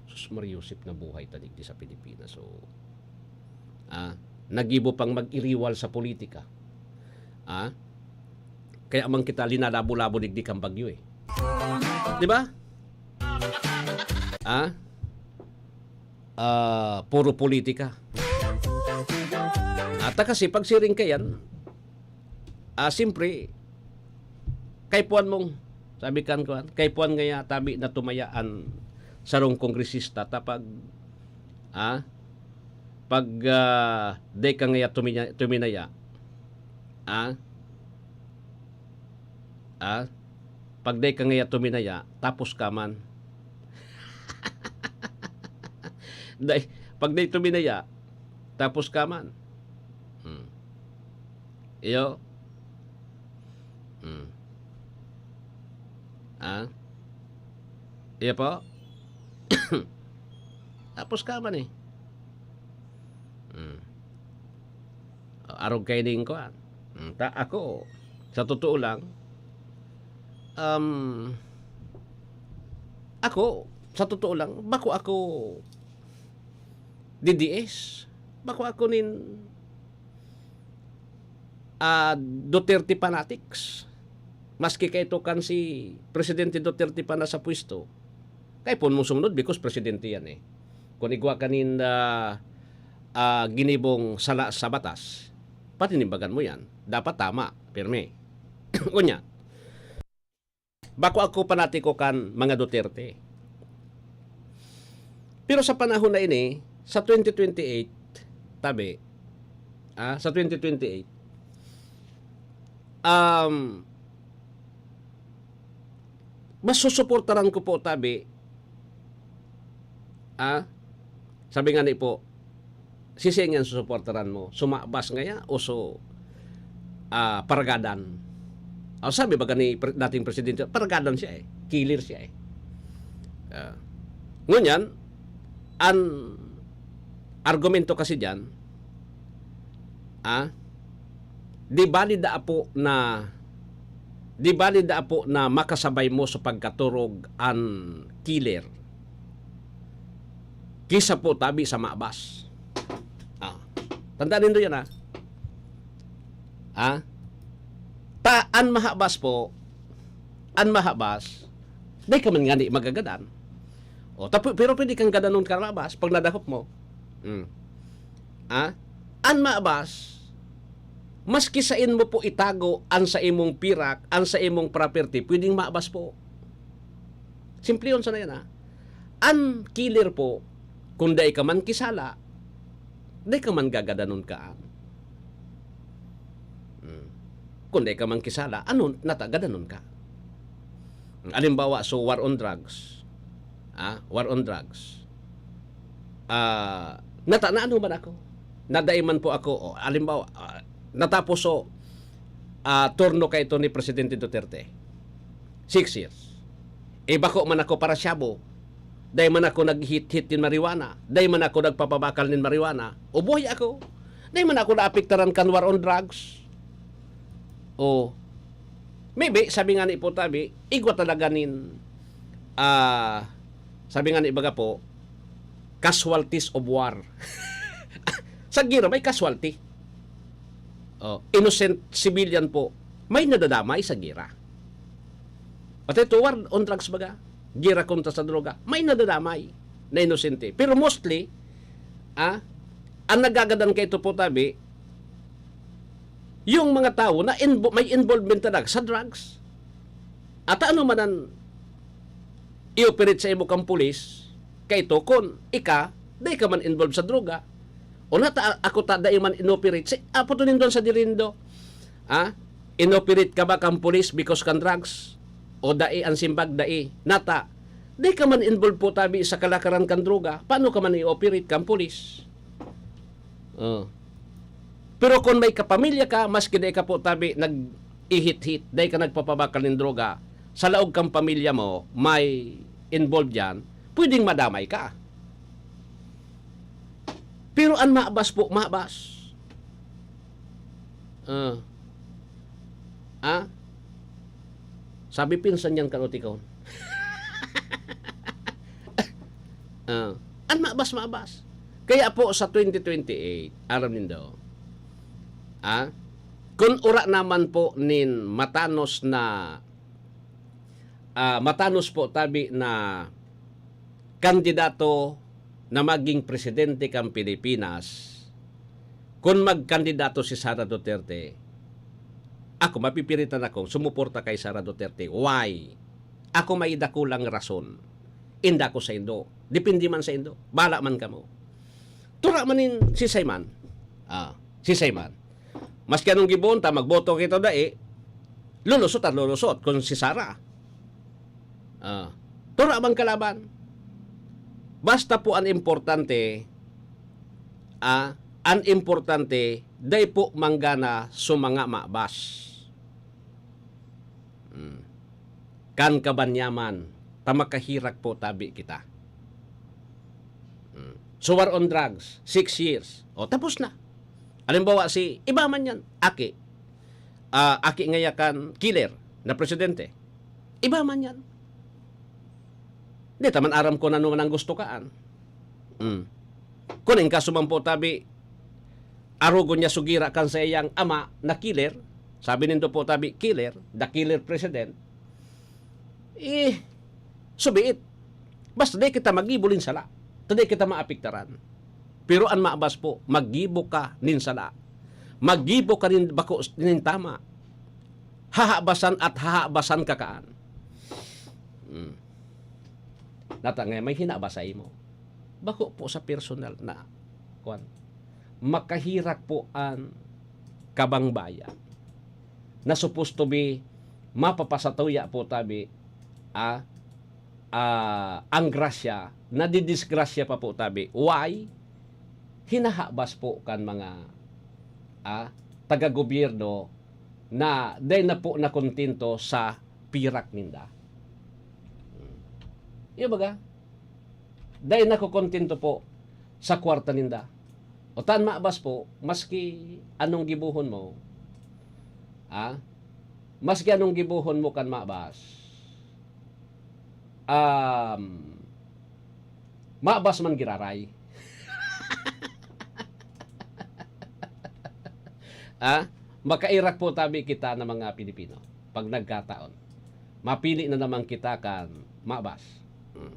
Sus, Maria Josep, na buhay ta digdi sa Pilipinas. So, ah, nagibo pang mag-iriwal sa politika. Ah, kaya man kita linalabo-labo digdi kan bagyo eh. Di ba? Ah? Ah, puro politika. At kasi pagsiring kayan, ah, simpre, kaipuhan mong, sabi kan kuan, kaipuhan ngaya tabi na tumaya an sarong kongresista ta pag, ah, pag, ah, dai ka ngaya tuminya-, tuminaya, ah, ah, pag dai ka ngaya tuminaya, tapos ka man. Dai, pag dai tuminaya, tapos ka man. Hmm. Iyo. Hmm. Ah? Iyo po? Tapos ka man eh. Hmm. Arog kay ning kuan. Hmm, ta-, ako, sa totoo lang, um, ako, sa totoo lang, bako ako D D S. Bako ako nin, ah, Duterte fanatics. Maski kaito kan si Presidente Duterte pa nasa pwesto, kaipuhan mong sumunod because presidente yan eh. Kun igwa ka nin, ah, ah, ginibong sala sa batas, patinimbagan mo yan. Dapat tama, pirmi. Kunya, bako ako panatiko kan mga Duterte. Pero sa panahon na ini, sa twenty twenty-eight, tabi, ah, sa twenty twenty-eight, um, mas susuportaran ko po, tabi, ah, sabi nga ni po, sisay ngan susuportaran mo, sumabas ngaya o su-, ah, paragadan? O, sabi baga ni pre-, dating presidente, paragadan siya eh. Killer siya eh. Ah. Ngunyan, an argumento kasi diyan, ah, di bali daa po na, di bali daa po na makasabay mo sa pagkaturog an killer kisa po tabi sa mabas. Ah, tandaan nindo yan, ha? Ha? Ta, an mahabas po, an mahabas, di ka man ngani magagadan. O, tapo-, pero pwede kang gadanon kan mabas pag nadakop mo. Hmm. Ha? An mabas, Maski sain mo po itago an sa imong pirak, an sa imong property, pwedeng maabas po. Simplehon sana yan, ha. An killer po, kung dai ka man kisala, dai ka man gagadanon kaan. Hmm. Kung dai ka man kisala, ano, nata, gadanon ka. Halimbawa, so war on drugs. Ah, war on drugs. Ah, nata, naano man ako? Nadai man po ako, o, halimbawa, ah, natapos so, ah, turno kaito ni Presidente Duterte. Six years. Eh, bako man ako para shabu. Dai man ako naghit-hit nin marijuana. Dai man ako nagpapabakal nin marijuana. O buhay ako. Dai man ako naapektaran kan war on drugs. O, maybe, sabi nga ni po tabi, igwa talaga nin, ah, sabi nga ni baga po, casualties of war. Sa gera, may casualty. O, innocent civilian po, may nadadamay sa gera. Pati ito, war on drugs baga, gera kontra sa droga, may nadadamay na inosente. Pero mostly, ah, ang nagagadan kaito po tabi, yung mga tao na invo-, may involvement talaga sa drugs. At ano man ang i-operate sa imo kang pulis, kaito kun ika, dai ka man involved sa droga. O nata, ako ta, dai man in-operate. Si, apo to nindon sa dirindo. Ha? In-operate ka ba kang pulis because kan drugs? O dai ang simbag, dai. Nata, dai ka man involved po tabi sa kalakaran kan droga. Paano ka man i-operate kang pulis? Oh. Pero kung may kapamilya ka, maski dai ka po tabi nag-ihit-hit, dai ka nagpapabakal nin droga, sa laog kang pamilya mo, may involved diyan, pwedeng madamay ka. Pero an mabas po, mabas. Ah. Ah? Sabi pinsan niyan kan utikon. Ah, an mabas, mabas. Kaya po sa twenty twenty-eight, aram nindo, ah, kun ura naman po nin matanos na, ah, matanos po tabi na kandidato na maging presidente kan Pilipinas, kun magkandidato si Sara Duterte, ako, mapipiritan akong sumuporta kay Sara Duterte. Why? Ako may dakulang rason. Inda ko saindo. Depende man saindo. Bahala man kamo. Tura man nin sisay man. Ah, sisay man. Maski anong gibohon ta, magboto kita o dai, lulusot at lulusot kun si Sara. Ah, tura man kalaban. Basta po an importante, ah, an importante, dai po manggana sa mga mabas. Hmm. Kan kabanyaman, ta makahirak po tabi kita. Hmm. So, war on drugs, six years. O, tapos na. Halimbawa, si iba man yan, aki. Ah, aki ngaya kan killer na presidente. Iba man yan. Di ta man aram kung ano man ang gusto kaan. Hmm. Kung in kaso man po tabi, arogon niya sugira kan sa iyang ama na killer, sabi nindo po tabi, killer, the killer president, eh, subiit. Basta di kita magibo nin sala. Ta di kita maapektaran. Pero an mabas po, magibo ka nin sala. Magibo ka nin bako nin tama. Hahabasan at hahabasan ka kaan. Hmm. Nata nga may hinabas sa imo. Bako po sa personal na, kwan, makahirak po an kabangbayan na supposed to be mapapasatuya po tabi, ah, ah, ang grasya, nadidisgrasya pa po tabi. Why? Hinahabas po kan mga, ah, taga-gobyerno na dai na po nakontento sa pirak ninda. Hmm. Iyo baga? Dai nakokontento po sa kwarta ninda. O tan mabas po, maski anong gibohon mo, ah, maski anong gibohon mo kan mabas, um, mabas man giraray. Ah, makairak po tabi kita na mga Pilipino pag nagkataon. Mapili na naman kita kan mabas. Hmm.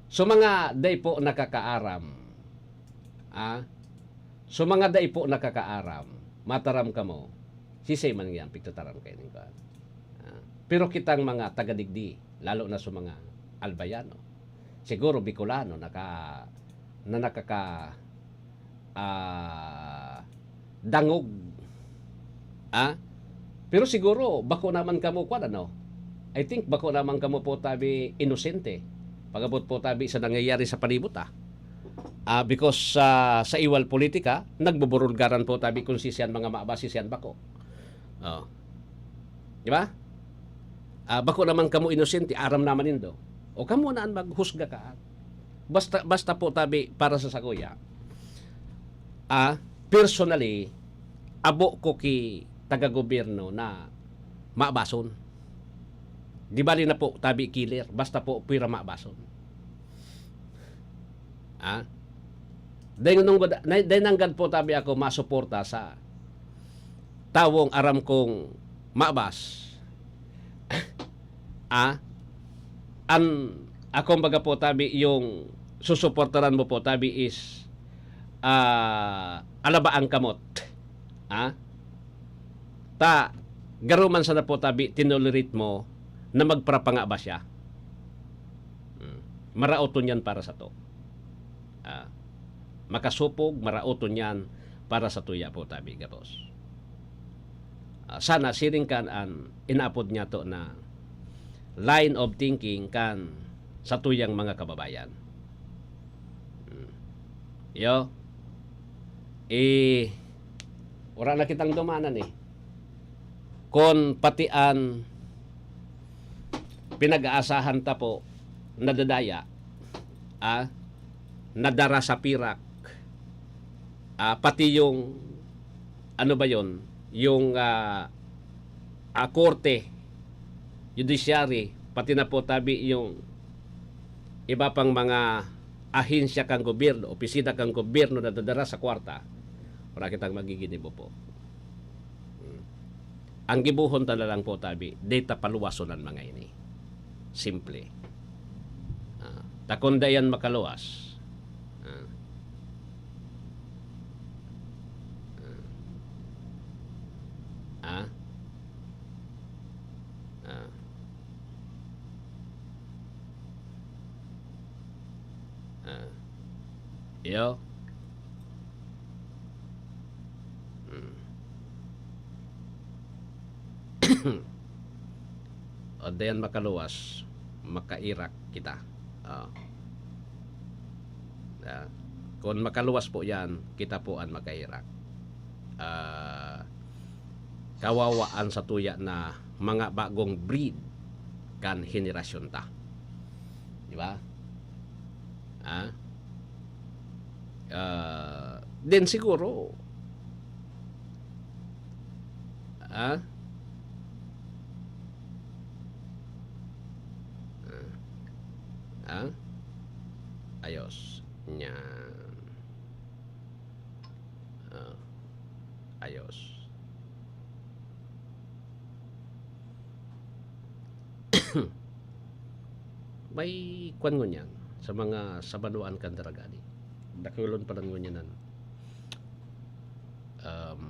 So, mga dai po nakakaaram, ah, so, mga dai po nakakaaram, mataram kamo, sisay man yan pigtataram kayo nin kuwan. Ah, pero kitang mga taga-digdi, lalo na sa mga Albayano, siguro Bicolano, naka, na nakaka, ah, dangog. Ah? Pero siguro, bako naman kamo kwan, ano? I think, bako naman kamo po tabi inosente. Pag-abot po tabi sa nangyayari sa palibot, ah. Ah, because, ah, sa iwal politika, nagbuburulgaran po tabi kung sisiyan mga mabas, sisiyan bako. Oh. Di ba? Ah, bako naman kamo inosente, aram naman nindo. O kamo na an maghusga ka. Basta, basta po tabi para sa sakuya. Ah, personally, abo ko ki taga-gobyerno na mabason. Di bali na po tabi killer, basta po pira mabason. Ah? Dahil nung, dahil nanggad po tabi ako masuporta sa tawong aram kong mabas. Ah? An, akong baga po tabi yung susuportaran mo po tabi is, ah, alaba ang kamot. Ah? Ta, garo man sana po tabi tinolerate mo na magparapangaba siya. Hmm. Maraoton yan para sa to. Ah, makasupog, maraoton yan para sa tuya po tabi gabos. Ah, sana siring kan an inaapod niya to na line of thinking kan sa tuyang mga kababayan. Hmm. Yo. Eh, wala na kitang dumanan eh. Kon pati an pinag-aasahan ta po nadadaya, ah, nadara sa pirak, ah, pati yung, ano ba yon, yung, ah, ah, korte, judiciary, pati na po tabi yung iba pang mga ahensya kan gobyerno, opisina kan gobyerno na nadadara sa kwarta, wala kitang magiginibo po. Hmm. Ang gibohon ta na lang po tabi, data paluwason an mga ini. Simple. Ah, ta kun dayan makaluwas. Ah. Ah. Ah. Ah. Ah. Iyo. Hmm. O, dayan makaluwas, makairak kita. Ah. Ah. Kun makaluwas po yan, kita po an makairak. Ah, kawawaan sa tuya na mga bagong breed kan henerasyon ta. Di ba? Ah? Ah, then siguro, ah? Ah? Ah? Ayos. Yan. Ah, ayos. May kwan ngunyan sa mga sa banwaan kan Daragani. Dakulon pa lang ngunyan an, um,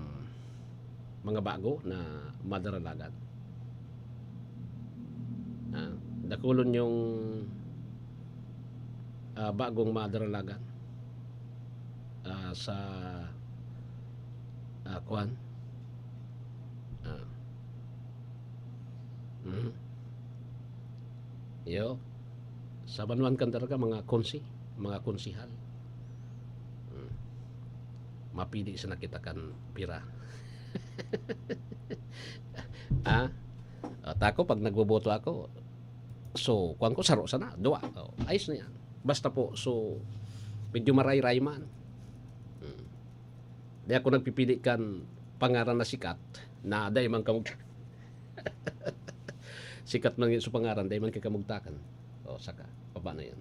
mga bago na madaralagan. Ah, dakulon yung, ah, bagong madaralagan, ah, sa, ah, kwan. Ah. Mhm. Iyo. Sa banwaan kan Daraga, mga konsi, mga konsihal. Hmm. Mapili sana kita kan pira. Ah? Ah, ta ako, pag nagboboto ako, so, kuwan ko, saro sana, duwa. Oh, ayos na yan. Basta po, so, medyo marayray man. Hmm. Di ako nagpipili kan pangaran na sikat, na dai man kamug-, sikat man yun sa pangaran, dai man kakamugtakan. O, saka, paano yan?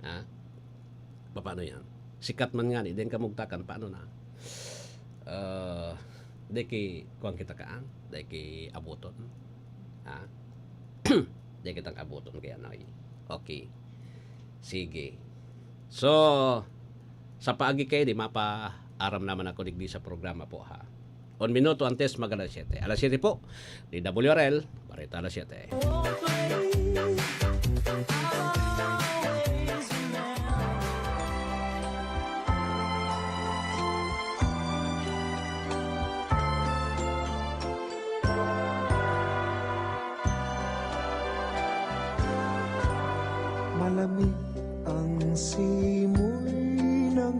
Ha? Paano yan? Sikat man nga ni, dai kamugtakan, paano na? Ah, dai ki, kuwan kita kaan? Dai ki aboton? Ha? Dai kitang aboton kaya na, eh. Okay. Sige. So, sa paagi kayo, di mapa-, aram naman ako digdi sa programa po, ha. Un minuto antes mag alas siyete. Alas siyete po, D W R L, Bareta Alas Siyete. Malamig ang simoy ng